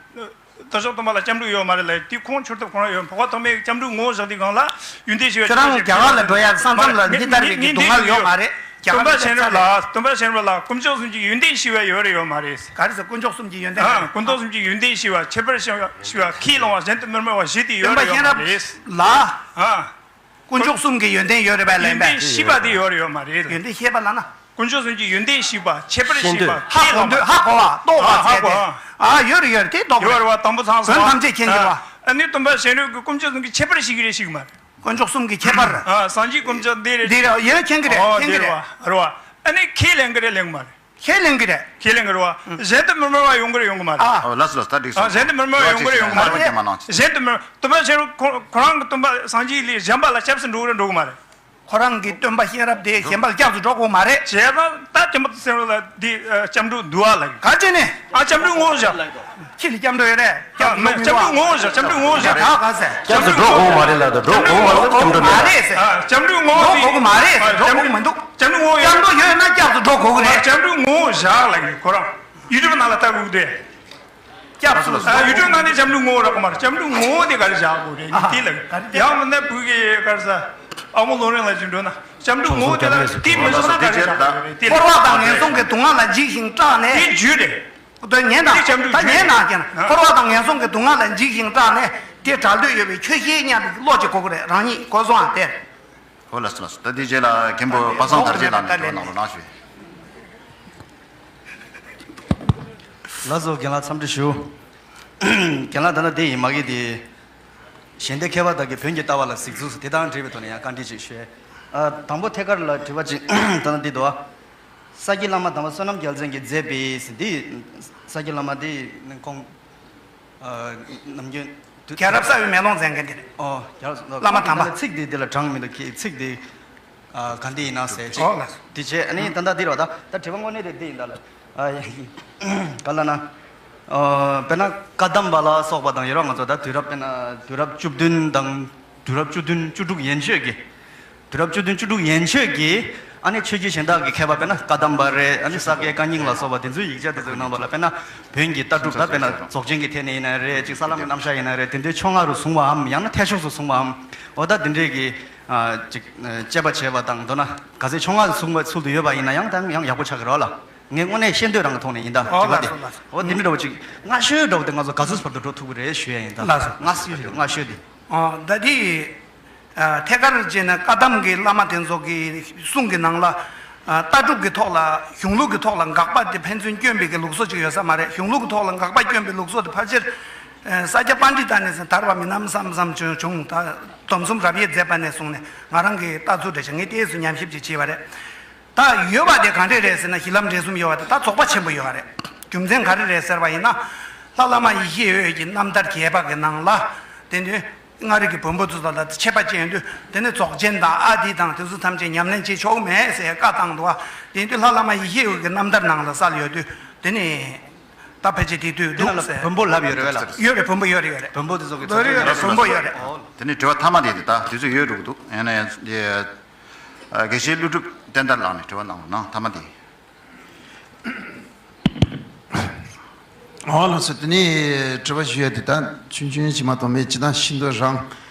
དེང་སང་སྟོན་པ་ལ་སྐྱབས་འགྲོ་ཡོད་མ་རེད་ལབ། དེ་ཁུངས་འཁྱོལ་ཐབས་ཁོ་རང་ཡོད། འཕགས་པ་ཐོགས་མེད་ཀྱི་སྐྱབས་འགྲོའི་ངོ་བོ་བཞག་དུས་སྒང་ལ་ཡོན་ཏན་ཤེས་པའི། ཁྱོད་རང་ཁྱད་པར་ཤེས་པ། རྒྱ་གར་ལ་འགྲོ་ཡ་ས་མཚམས་ལ་འདི་ལྟ་བུའི་གི་སྡུག་བསྔལ་ཡོད་མ་རེད། རྒྱ་གར་ལ། སྟོན་པ་གཤེན་རབ་ལ། སྟོན་པ་གཤེན་རབ་ལ་དཀོན་མཆོག་གསུམ་གྱི་ཡོན་ཏན་ཤེས་པ་ཡོད་རེད་ཡོད་མ་རེད། ག་རེ་ཟེར། དཀོན་མཆོག་གསུམ་གྱི་ཡོན་ཏན། ཨ་དཀོན་མཆོག་གསུམ་གྱི་ཡོན་ཏན་ཤེས་པ། ཁྱད་པར་ཤེས་པ། ཁས་བླངས་པ། གཞན་དུ་མི་སྨྲ་བ་བཞི་དེ་ཡོད་རེད་ཡོད་མ་རེད། ལ། ཨ། དཀོན་མཆོག་གསུམ་གྱི་ཡོན་ཏན་ཡོད་རེད་པས་ལན་པས། ཡོན་ཏན་ཤེས་པ་དེ་ཡོད་རེད་ཡོད་མ་རེད། ཡོན་ཏན་ཤེས་པ་ལབ་ན། དཀོན་མཆོག་གསུམ་གྱི་ཡོན་ཏན་ཤེས་པ། ཁྱད་པར་ཤེས་པ། ཧ་གོ་འདོད། ཧ་གོ་བ། རྟོགས་པ་ཟེར་ཏེ། ཨ་ཡོད་རེད་ཡོད་རེད། དེ་རྟོགས་པ་ཡོད་རེད་པ། དང་པོ་ཚང་སོང་། དོན་ཐམས་ཅད་མཁྱེན་གྱི་རེད་པ། ཨ་ནི་སྟོན་པ་གཤེན་རབ་ཀྱིས་དཀོན་མཆོག་གསུམ་གྱི་ཁྱད་པར་ཤེས་ཀྱི་རེད་ཤེས་ཀྱི་མ་རེད། དཀོན་མཆོག་གསུམ་གྱི་ཁྱད་པར། ཨ་སངས་རྒྱས་དཀོན་མཆོག་འདི་རེད། འདི་མཁྱེན་གྱི་རེད། ཨོ་མཁྱེན་གྱི་འདི་རེད། རེད་པ། རེད་པ། ཨ་ནི་ཁས་ལེན་གྱི་རེད་ལེན་གྱི་མ་རེད། ཁས་ལེན་གྱི་རེད། ཁས་ལེན་གྱི་རེད་པ། གཞན་དུ་མི་སྨྲ་བ་ཡོང་གི་རེད་ཡོང་གི་མ་རེད། ཨ། ཨོ་ལགས་སོ་ལགས་སོ། ད་འགྲིག་སོང་། ཨ་གཞན་དུ་མི་སྨྲ་བ་ཡོང་གི་རེད་ཡོང་གི་མ་རེད། ཨ་ནི་གཞན་དུ་མི་སྟོན་པ་གཤེན་རབ་ཁོ་ཁོ་རང་གི་སྟོན་པ་སངས་རྒྱས་ལས་གཞན་པ་ལ་སྐྱབས་སུ་འགྲོ་གི་རེད་འགྲོ་གི་མ་རེད། ཁོ་རང་གི་སྟོན་པ་གཤེན་རབ་དེ་གཞན་པ་ལ་སྐྱབས་སུ་འགྲོ་དགོས་མ་རེད། བྱས་ཙང་ད་སྟོན་པ་གཤེན་རབ་ལ་འདི་ཨ་སྐྱབས་འགྲོ་འདུལ་བ་ལ། ག་ཅི་ནས། ཨ་སྐྱབས་འགྲོའི་ངོ་བོ་བཞག་ཁྱེད་ལ་སྐྱབས་འགྲོ་ཡོད་རེད། སྐྱབས་སུ་འགྲོ་དགོས་མ་རེད་ལ། ད་འགྲོ་དགོས་མ་རེད། སྐྱབས་སུ་འགྲོ་དགོས་མ་རེད་ལ། ད་འགྲོ་དགོས་མ་རེད་ཟེར། སྐྱབས་འགྲོ་མ་རེད་ཟེར། ཨ་སྐྱབས་འགྲོའི་ངོ་བོ་དེ། འགྲོ་དགོས་མ་རེད་ཟེར། འགྲོ་དགོས་མི་འདུག་སྐྱབས་འགྲོའི་ངོ་བོ། སྐྱབས་འགྲོ་ཡོད་ན་སྐྱབས་སུ་འགྲོ་དགོས་ཀྱི་རེད། སྐྱབས་འགྲོའི་ངོ་བོ་བཞག་ལ་ཡོད་ཁོ་རང་། ཡུལ་སྒྲུབ་ནང་ལ་ལྟ་དགོས་ཀྱི་འདུག་སྐྱབས་སུ། ཨ་ཡུལ་སྒྲུབ་ནང་ནས་སྐྱབས་འགྲོའི་ངོ་བོ་རག་གི་མ་རེད། སྐྱབས་འགྲོའི་ངོ་བོ་དེ་ག་རེ་བཞག་དགོས་རེད། ཨ་དེ་ལ་ཡང་མིན་ན་བོད་ཀྱི་ག་རེ་ཟ། ཨ་མོ་ལོ་རིང་ལ་ཅིག་འགྲོ་ན་སྐྱབས་འགྲོའི་ངོ་བོ་དེ་ལ་དེ་མི་བཞག་ན་ག་རེ་བཞག་དགོས་རེད། དེ་ལ་འཁོར་བ་དང་ངན་སོང་གི་སྡུག་བསྔལ་ལ་འཇིགས་ཤིང་སྐྲག་ནས། དེ་རྒྱུ་རེད། དོན་ཉན་དང་། ད་ཉན་དང་ཀྱང་འཁོར་བ་དང་ངན་སོང་གི་སྡུག་བསྔལ་ལ་འཇིགས་ཤིང་སྐྲག་ནས་དེ་བྲལ་འདོད་ཡོད་པའི་ཆོས་ཤེས་སྙམ་པའི་བློ་ཅིག་དགོས་ཀྱི་རེད། རང་ཉིད་གོ་སོང་ཨ་དེ། ཧོ་ལགས་སོ་ལགས་སོ། ད་དེ་རྗེས་ལ་མཁན་པོ་པ་སངས་དར་རྒྱས་ལགས་ནས་འགྲོ་གནང་རོགས་གནང་ཞུ། ལགས་སོ། རྒན་ལགས་འཚམས་འདྲི་ཞུ། རྒན་ལགས་ད་ལྟ་དེ་ཡིན་མ་གི་དེ། གཞན་སྡེ་མཁས་པ་དག་གིས་བོན་གྱི་ལྟ་བ་ལ་གཟིགས་ཚུལ་དེ་དང་འབྲེལ་བའི་ཐོག་ནས་ཡང་བཀའ་འདྲི་ཅིག་ཞུ། ཨ་དང་པོ་ཐད་ཀར་ལ་དྲི་བ་ཅིག་ད་ལྟ་འདི་འདུག་ཨ། ས་སྐྱའི་བླ་མ་དམ་པ་བསོད་ནམས་རྒྱལ་མཚན་གྱིས་མཛད་པའི་འདི། ས་སྐྱའི་བླ་མ་འདི་ནི་ཁོང་། ཨ་ནམ་རྒྱུན་དུ། རྒྱལ་རབས་གསལ་བའི་མེ་ལོང་མཛད་མཁན་དེ་རེད། ཨོ་རྒྱལ་རབས་བླ་མ་དམ་པ། ཚིག་འདི་འདི་ལ་དྲངས་མི་འདུག་གི་ཚིག་འདི། ཨ་ག་འདི་ཡིན་ན་ཟེར་ཅིག་ཨོ་ལགས། འདི་བྱས་ཨ་ནི་ད་ལྟ་འདི་རེད་བ། ད་ད་དྲི་བ་དངོས་གནས་དེ་འདི་ཡིན་ད་ལ། ཨ་ག་ལ་ན། ཨོ་དཔེར་ན་བཀའ་གདམས་པ་ལ་སོགས་པ་དང་ཡོད་ར། ང་ཚོ་ད་དུས་རབས་དཔེར་ན་དུས་རབས་བཅུ་བདུན་དང་། དུས་རབས་བཅུ་བདུན་བཅུ་དྲུག་ཡན་ཆོད་ཀྱི། དུས་རབས་བཅུ་བདུན་བཅུ་དྲུག་ཡན་ཆོད་ཀྱི་ཨ་ནི་ཆོས་བརྒྱུད་གཞན་དག་གི་མཁས་པ་དཔེར་ན་བཀའ་གདམས་པ་རེད། ཨ་ནི་ས་སྐྱའི་བཀའ་རྙིང་ལ་སོགས་པ་དེ་ཚོའི་ཡིག་ཆ་དེ་ཚོའི་ནང་པ་ལ་དཔེར་ན་བོན་གྱི་ལྟ་གྲུབ་ད་དཔེར་ན་རྫོགས་ཆེན་གྱི་ཐད་ནས་ཡིན་ན་རེད། ཅིག་ས་ལམ་གྱི་རྣམ་གཞག་ཡིན་ན་རེད། དེ་འདྲའི་ཕྱོགས་སྔ་རུ་བཟུང་བའམ་ཡང་ན་འཐད་ཕྱོགས་སུ་བཟུང་བའམ། འོ་ད་དེ་འདྲའི་གི་ཨ་ཅིག་དཔྱད་པ་བྱས་པ་དང་མདོར་ན་ག་ཚད་ཕྱོགས་སྔ་རུ་བཟུང་བ་ཚུལ་དུ་ཡོད་པ་ཡིན་ན་ཡང་ད་ཡང་ཡག་པོ་ཆགས་ཀྱི་རེད་ལ། ངས་དངོས་གནས་ཤེས་འདོད་རང་གི་ཐོག་ནས་ཡིན་ད། ཨོ་དྲི་བ་ལགས་དེ། སོ་ལགས་སོ། འོ་དེ་འདྲ་འདྲ་བོ་ཅིག་སྔ་ཤོས་འདྲ་བོ་དེ་ང་ཚོ་ག་ཚོད་བར་དུ་འགྲོ་ཐུབ་ཀྱི་རེད་ཞུ་ཡ་ཡིན་ད། ལགས་སོ། སྔ་ཤོས་སྔ་ཤོས་དེ། ཨོ་ད་དེ། ཨ་ཐད་ཀར་བྱས་ན་བཀའ་གདམས་ཀྱི་བླ་མ་དེ་ཚོ་གི་གསུང་གི་ནང་ལ། ཨ་ལྟ་གྲུབ་ཀྱི་ཐོག་ལ་གཞུང་ལུགས་ཀྱི་ཐོག་ལ་དགག་པ་དེ་ཕན་ཚུན་སྐྱོན་པའི་གི་ལུགས་སྲོལ་ཅིག་ཡོད་ས་མ་རེད། གཞུང་ལུགས་ཀྱི་ཐོག་ལ་དགག་པ་སྐྱོན་པའི་ལུགས་སྲོལ་དེ་ཕལ་ཆེར་ཨ་ས་སྐྱ་པཎྜི་ཏ་ནས་དར་བ་མིན་ནམ་བསམ་བསམ་བྱུང་བྱུང་། ད་སྡོམ་གསུམ་རབ་དབྱེ་མཛད་པ་ནས་བཟུང་ནས་ང་རང་གི་ལྟ་ཚུལ་འདྲ་ཞིག་ངས་ཏོག་ཙམ་ཉམས་ཞིབ་ཅིག་བྱས་པ་རེད། ད་ཡོད་པ་དེ་ག་འདྲས་རེད་ཟེར་ན་གཞི་ལམ་འབྲས་གསུམ་ཡོད་པ་དེ་ད་རྫོགས་པ་ཆེན་པོ་ཡོད་པ་རེད། རྒྱུ་མཚན་ག་རེ་རེད་ཟེར་བ་ཡིན་ན། ལྷ་བླ་མ་ཡེ་ཤེས་འོད་ཀྱི་རྣམ་ཐར་རྒྱས་པ་གི་ནང་ལ། དེ་ནི་མངའ་རིས་ཀྱི་བོན་པོ་ཚོ་དང་ལ་ཆད་པ་བཅད་ཡོང་དུས་དེ་ནི་རྫོགས་ཆེན་དང་ཨ་ཏི་དང་དེ་ཚོ་ཐམས་ཅད་ཉམས་ལེན་བྱེད་ཆོག་མེད་ཟེར་བཀའ་བཏང་འདུག་བ། དེ་ཡིན་དུས་ལྷ་བླ་མ་ཡེ་ཤེས་འོད་ཀྱི་རྣམ་ཐར་ནང་ལ་གསལ་ཡོད་དུས་དེ་ནི། ད་ཕལ་ཆེར་དེ་དུས་འདུག་ཟེར། བོན་པོ་ལབ་ཡོད་རེད་བས་ལ། ཡོད་རེད། བོན་པོ་ཡོད་རེད་ཡོད་རེད། བོན་པོ་དེ་ཚོ་གི་ཡོད་རེད་ཡོད་རེད། བོན་པོ་ཡོད་རེད། དེ་ནི་དྲི་བ་མཐའ་མ་དེ་དེ་ད་དུས་ཚོད་ཡོད་འགྲོ་གི་འདུག་ཡིན་ན་ཡང་དེ། ཨ་དགེ་བཤེས་ཀླུ་སྒྲུབ་བསྟན་དར་ལགས་ནས་དྲི་བ་གནང་རོགས་གནང་། མཐའ་མ་དེ། ཨོ་ལགས་སོ། དེ་ནས་དྲི་བ་ཞུ་ཡ་དེ་ད་ཆུང་ཆུང་ཞིག་མ་གཏོགས་མེད། ཅི་ད་ཤིན་ཏུ་རང་།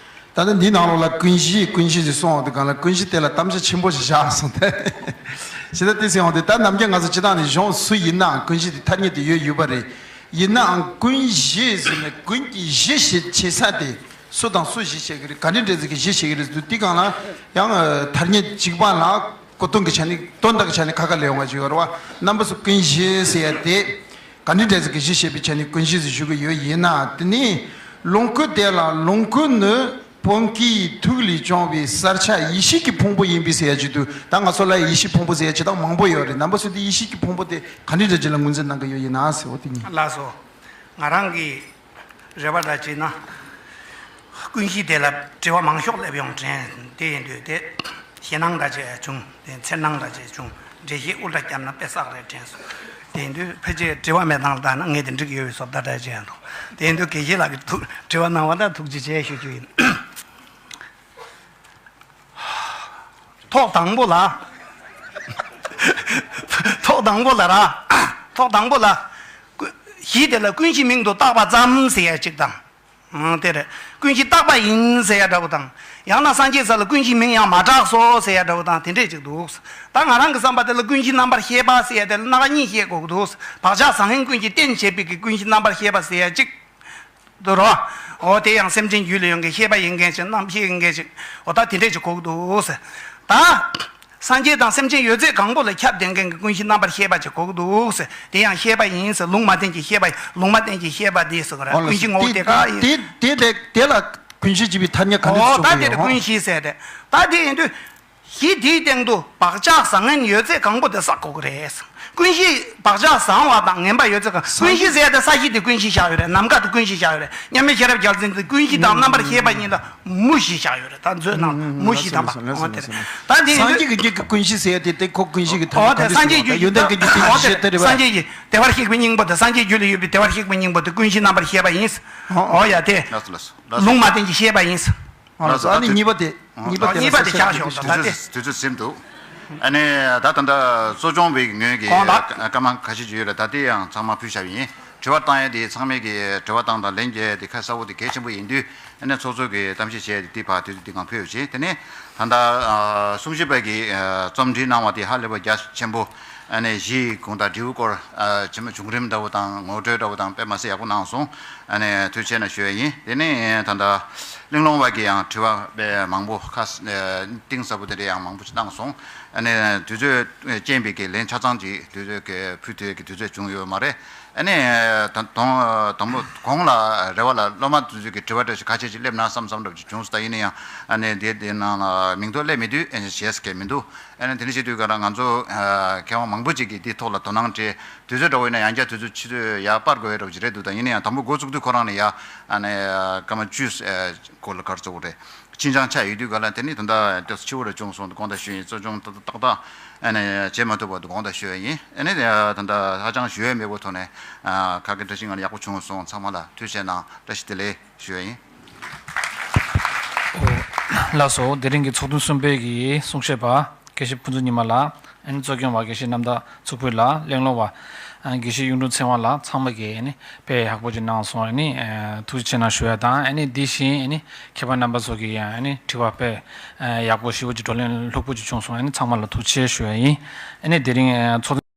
ད་ལྟ་འདི་ནང་ལོགས་ལ་ཀུན་གཞི་ཀུན་གཞི་ཞེས་གསུངས་འོང་དུས་གང་ལ་ཀུན་གཞི་དེ་ལ་གཏམ་བཤད་ཆེན་པོ་ཞིག་བཞག་སོང་སྟེ། ཇི་ལྟར་དེ་ཟེར་འོང་དུས་ད་ནམ་རྒྱུན་ང་ཚོ་སྤྱི་བཏང་ནས་གཞུང་སུ་ཡིན་ནའང་ཀུན་གཞི་དེ་ཐ་སྙད་དེ་ཡོད་ཡོད་པ་རེད། ཡིན་ནའང་ཀུན་གཞི་ཟེར་ནས་ཀུན་གྱི་གཞི་ཞེས་བྱེད་ས་དེ་སུ་དང་སུ་གཞི་བྱེད་ཀྱི་རེད། ག་འདྲའི་འདྲ་ཟིག་གི་གཞི་བྱེད་ཀྱི་རེད་ཟེར་དུས་དེ་གང་ལ་ཡང་ཐ་སྙད་གཅིག་པ་ལ། གོ་དོན་གྱི་ཆ་ནས་དོན་དག་གི་ཆ་ནས་ཁ་ཁ་ལས་ཡོང་བ་ཞིག་ཡོད་རེད་བ། རྣམ་པ་ཚོ་ཀུན་གཞི་ཟེར་ཡ་དེ་ག་འདྲ་འདྲ་ཟིག་གི་གཞི་བྱེད་པའི་ཆ་ནས་ཀུན་གཞི་ཟེར་ཞུ་གི་ཡོད། ཡིན་ན་དེ་ནི་ལོངས་སྐུ་དེ་ལ་ལོངས་སྐུ་ནི་བོན་སྐུའི་ཐུགས་ལས་བྱུང་བའི་གསལ་ཆ་ཡེ་ཤེས་ཀྱི་ཕུང་པོ་ཡིན་པས་ཟེར་ཡ་ཅིག་འདུག་ད་ང་ཚོ་ལ་ཡེ་ཤེས་ཕུང་པོ་ཟེར་ཡ་ཅིག་ད་མང་པོ་ཡོད་རེད། རྣམ་པ་ཚོ་དེ་ཡེ་ཤེས་ཀྱི་ཕུང་པོ་དེ་ག་འདྲ་འདྲ་ཅིག་ལ་ངོས་འཛིན་གནང་གི་ཡོད་ཡིན་ན་ཟེར་བ་དེ་ཡིན། ལགས་སོ། ང་རང་གི་རེ་བ་འདྲ་བྱས་ན། ཀུན་གཞི་དེ་ལ་དྲི་བ་མང་ཤོས་སླེབས་ཡོང་དྲན། དེ་ཡིན་དུས་དེ་ཞེད་སྣང་འདྲ་བྱས་བྱུང་། དེ་འཚེར་སྣང་འདྲ་བྱས་བྱུང་། འགྲེལ་བཤད་དབུ་འདྲ་བརྒྱབ་ན་དཔེ་བསགས་རེད་དྲན་སོང་། དེ་ཡིན་དུས་ཕལ་ཆེར་དྲི་བ་མེད་སྟངས་ལ་བལྟས་ན་ངས་དེ་འགྲིག་ཡོད་པའི་བཟོ་ལྟ་འདྲ་བྱས་འདུག་དེ་ཡིན་དུས་དགེ་བཤེས་ལགས་ཀྱི་ཐུགས་དྲི་བ་གནང་བ་ལ་ཐུགས་རྗེ་ཆེ་ཞུ་རྒྱུ་ཡིན། ཐོག་དང་པོ་ལ། ཐོག་དང་པོ་ལ་ར། ཐོག་དང་པོ་ལ། ཀུ- གཞི་དེ་ལ་ཀུན་གཞི་མིང་དུ་བཏགས་པ་ཙམ་ཟེར་ཡ་གཅིག་དང་། ཨང་། དེ་རེད། ཀུན་གཞི་བཏགས་པ་ཡིན་ཟེར་ཡ་འདྲ་བོ་དང་། ཡང་ན་སངས་རྒྱས་ས་ལ་ཀུན་གཞི་མིང་ཡང་མ་གྲགས་སོ་ཟེར་ཡ་འདྲ་བོ་དང་དེ་འདྲས་གཅིག་འདུག་ད་ང་རང་གི་བསམ་པ་དེ་ལ་ཀུན་གཞི་རྣམ་པར་ཤེས་པ་ཟེར་ཡ་དེ་ལ་སྣ་ཁ་གཉིས་བཤད་དགོས་ཀྱི་འདུག་བག་ཆགས་བཟང་ངན་ཀུན་གྱིས་རྟེན་བྱེད་པའི་གི་ཀུན་གཞི་རྣམ་པར་ཤེས་པ་ཟེར་ཡ་གཅིག་འདུག་རོ། འོ་དེ་ཡང་སེམས་ཅན་རྒྱུད་ལ་ཡོང་མཁན་ཤེས་པ་ཡིན་མཁན་ཅིག་རྣམ་ཤེས་ཡིན་མཁན་ཅིག་འོ་ད་དེ་འདྲས་ཅིག་གོ་གི་འདུག་ཟེར། ད། སངས་རྒྱས་དང་སེམས་ཅན་ཡོད་ཚད་གང་པོ་ལ་ཁྱབ་ལྡན་མཁན་གྱི་ཀུན་གཞི་རྣམ་པར་ཤེས་པ་ཅིག་གོ་གི་འདུག་ཟེར། དེ་ཡང་ཤེས་པ་ཡིན་ཟེར། ལུང་མ་བསྟན་གྱི་ཤེས་པ་ལུང་མ་བསྟན་གྱི་ཤེས་པ་འདི་ཟེར་གི་རེད། ཀུན་གཞི་ངོ་བོ་དེ་ག་ཡིན། དེ་དེ་དེ་ལ་ཀུན་གཞི་ཅེས་པའི་ཐ་སྙད་ག་འདྲས་འོ་ད་བྱུང་དེ་གི་ཡོད། ཀུན་གཞི་ཟེར་ཏེ། ད་དེ་ཡིན་དུས། གཞི་དེའི་སྟེང་དུ་བག་ཆགས་བཟང་ངན་ཡོད་ཚད་གང་པོ་དེ་བསགས་དགོས་ཀྱི་རེད། ཀུན་གཞི་བག་ཆགས་བཟང་བ་དང་ངན་པ་ཡོད་ཚད་གང་། ཀུན་གཞི་ཟེར་ཡ་དེ་ས་གཞི་དེ་ཀུན་གཞི་བཞག་ཡོད་རེད། ནམ་མཁའ་དེ་ཀུན་གཞི་བཞག་ཡོད་རེད། མཉམ་མེད་ཤེས་རབ་རྒྱལ་མཚན་དེ་ཀུན་གཞི་དང་རྣམ་པར་ཤེས་པ་གཉིས་ལ་མུ་བཞི་བཞག་ཡོད་རེད། ད་མཛོད་ནང་མུ་བཞི་དང་པ་འོ་དེ་རེད། ད་དེ་ཡིན་སངས་རྒྱས་ཀྱི་རྒྱུད་ཀྱི་ཀུན་གཞི་ཟེར་ཡ་དེ་དེ་ཁོ་ཀུན་གཞི་གི་ཐ་འོ་སྙད་དེ་ག་འདྲ་སངས་རྒྱས་ཞིག་རེད་བ། ཡོན་ཏན་ཀུན་གྱི་ཐུགས་རྗེ་ཆེ་དེ་རེད་བ། སངས་རྒྱས་ཀྱི་བདེ་བར་གཤེགས་པའི་སྙིང་པོ་དེ་སངས་རྒྱས་རྒྱུད་ལ་ཡོད་པའི་བདེ་བར་གཤེགས་པའི་སྙིང་པོ་དེ་ཀུན་གཞི་རྣམ་པར་ཤེས་པ་ཡིན། འོ་ཡ་དེ། ལགས་སོ་ལགས་སོ། ལུང་མ་བསྟན་གྱི་ཤེས་པ་ཡིན། ཨ་ལགས་སོ། ཨ་ནི་གཉིས་པ་དེ། གཉིས་པ་དེ་གཉིས་པ་དེ་ཆགས་ཤོག་ད་ལྟ་དེ། དུས་ཚོད་ཟིན་འདུག་ཨ་ནི་ད་ད་ལྟ་གཙོ་སྐྱོང་བའི་ངོས་ཀྱི་གོང་ལ་བཀའ་མ་ཁ་ཤས་ཅིག་ཡོད་རེད། ད་དེ་ཡང་ཚང་མ་ཕུལ་བཞག་པ་ཡིན། དྲི་བ་བཏང་ཡས་དེ་ཚང་མས་ཀྱི་དྲི་བ་བཏང་དང་ལན་རྒྱག་ཡས་དེ་ཁ་གསལ་པོ་དེ་གལ་ཆེན་པོ་ཡིན་དུས། ཨ་ནི་ཚོགས་གཙོ་གིས་གཏམ་བཤད་བྱས་ཏེ་དེ་ཕར་དུས་ཚོད་དེ་གང་ཕུལ་ཡོད་ཅེས། དེ་ནས་ད་ལྟ་གསུང་ཞུས་པ་གིས་རྩོམ་སྒྲིག་གནང་བ་དེ་ཧ་ལས་པ་རྒྱ་ཆེན་པོ། ཨ་ནི་གཞིའི་གུང་དང་འབྲས་བུའི་སྐོར། ཨ་ཕྱི་མ་བྱུང་རིམ་འདྲ་བོ་དང་ངོ་སྤྲོད་འདྲ་བོ་དང་དཔེ་མ་སྲིད་ཡག་པོ་གནང་སོང་། ཨ་ནི་ཐུགས་རྗེ་ཆེ་གནང་ཞུ་ཡ་ཡིན། དེ་ནས་ད་ལྟ་གླིང་ལུང་བ་གི་ཡང་དྲི་བ་དཔེ་མང་པོ་ཁ་ཨ་གཏིང་ཟབ་པོ་དེ་འདྲ་ཡང་མང་པོ་ཞིག་གནང་སོང་། ཨ་ནི་དུས་ཚོད་རྐྱེན་པས་ཀྱི་ལན་ཆ་ཚང་ཅིག་དུས་ཚོད་ཀྱི་ཕུལ་ཐུབ་ཀྱི་དུས་ཚོད་བྱུང་ཡོད་མ་རེད། ཨ་ནི་ད་དང་དང་པོ་གོང་ལ་རེ་བ་ལ་སློབ་མ་དེ་ཚོ་གི་དྲི་བ་འདྲ་ཞིག་ཁ་ཤས་ཅིག་སླེབས་ན་བསམ་བསམ་འདྲ་བོ་ཅིག་བྱུང་སོང་། ད་ཡིན་ན་ཡང་ཨ་ནི་དེ་དེ་ནང་ལ་མིང་ཐོ་སླེབས་མེད་དུས་ཨ་ནི་བྱས་ཀྱི་མི་འདུག་ཨ་ནི་དེ་འདྲ་བྱེད་དུས་ག་ལ་ང་ཚོ་ཨ་མཁས་དབང་མང་པོ་ཅིག་གིས་འདིའི་ཐོག་ལ་དོ་སྣང་སྤྲད། དུས་ཚོད་འདྲ་བོ་ཡིན་ན་ཡང་བསྐྱར་དུས་ཚོད་ཕྱི་ཚོད་ཡར་སྤར་དགོས་ཡ་འདྲ་བོ་ཅིག་རེད་འདུག་ད་ཡིན་ན་ཡང་དང་པོ་འགོ་བཙུགས་དུས་ཁོ་རང་ནས་ཡ་ཨ་ནི་སྐར་མ་བཅུ་སྐོར་ལ་ག་རེ་ཟེར་དགོས་རེད། ཕྱིན་ཅང་ཆ་ཡོད་དུས་ག་ལ་དེ་ནི་ད་ལྟ་ཏོག་ཙམ་འཕྱི་བོ་རུ་བྱུང་སོང་། དགོངས་དག་ཞུ་ཡིན། གཙོ་སྐྱོང་ཏག་ཏག་ཏག་ཏག་ཨ་ནི་བྱེད་མ་ཐུབ་པ་དགོངས་དག་ཞུ་ཡིན། ཨ་ནི་ད་ལྟ་ཧ་ཅང་ཞུ་ཡ་མེད་པའི་ཐོག་ནས་ཨ་ཁ་སྐད་བཀྲ་ཤིས་སྒང་ལ་ཡག་པོ་བྱུང་སོང་། ཚང་མ་ལ་ཐུགས་རྗེ་གནང་། བཀྲ་ཤིས་བདེ་ལེགས་ཞུ་ཡ་ཡིན། ཨོ། ལགས་སོ། དེ་རིང་གི་ཚོགས་ཐུན་གསུམ་པའི་གི་གསུང་བཤད་པ་དགེ་བཤེས་ཕུན་ཚོགས་ཉི་མ་ལགས། ཨ་ནི་གཙོ་སྐྱོང་བ་དགེ་བཤེས་རྣམ་དག་མཚུར་ཕུ་ལགས། གླེང་སློང་བ་ཨ་དགེ་བཤེས་གཡུང་དྲུང་ཚེ་དབང་ལགས། ཚང་མ་གིས་ཨ་ནི་དཔེ་ཡག་པོ་ཅིག་གནང་སོང་། ཨ་ནི་ཨ་ཐུགས་རྗེ་ཆེ་གནང་ཞུ་ཡ་དང་། ཨ་ནི་འདི་བཞིན་ཨ་ནི་མཁས་པ་རྣམ་པ་ཚོ་གིས་ཡང་ཨ་ནི་དྲི་བ་དཔེ་ཨ་ཡག་པོ་ཞེ་པོ་ཅིག་བགྲོ་གླེང་ལྷུག་པོ་ཅིག་བྱུང་སོང་། ཨ་ནི་ཚང་མ་ལ་ཐུགས་རྗེ་ཆེ་ཞུ་ཡ་ཡིན། ཨ་ནི་དེ་རིང་ཨ་ཚོགས་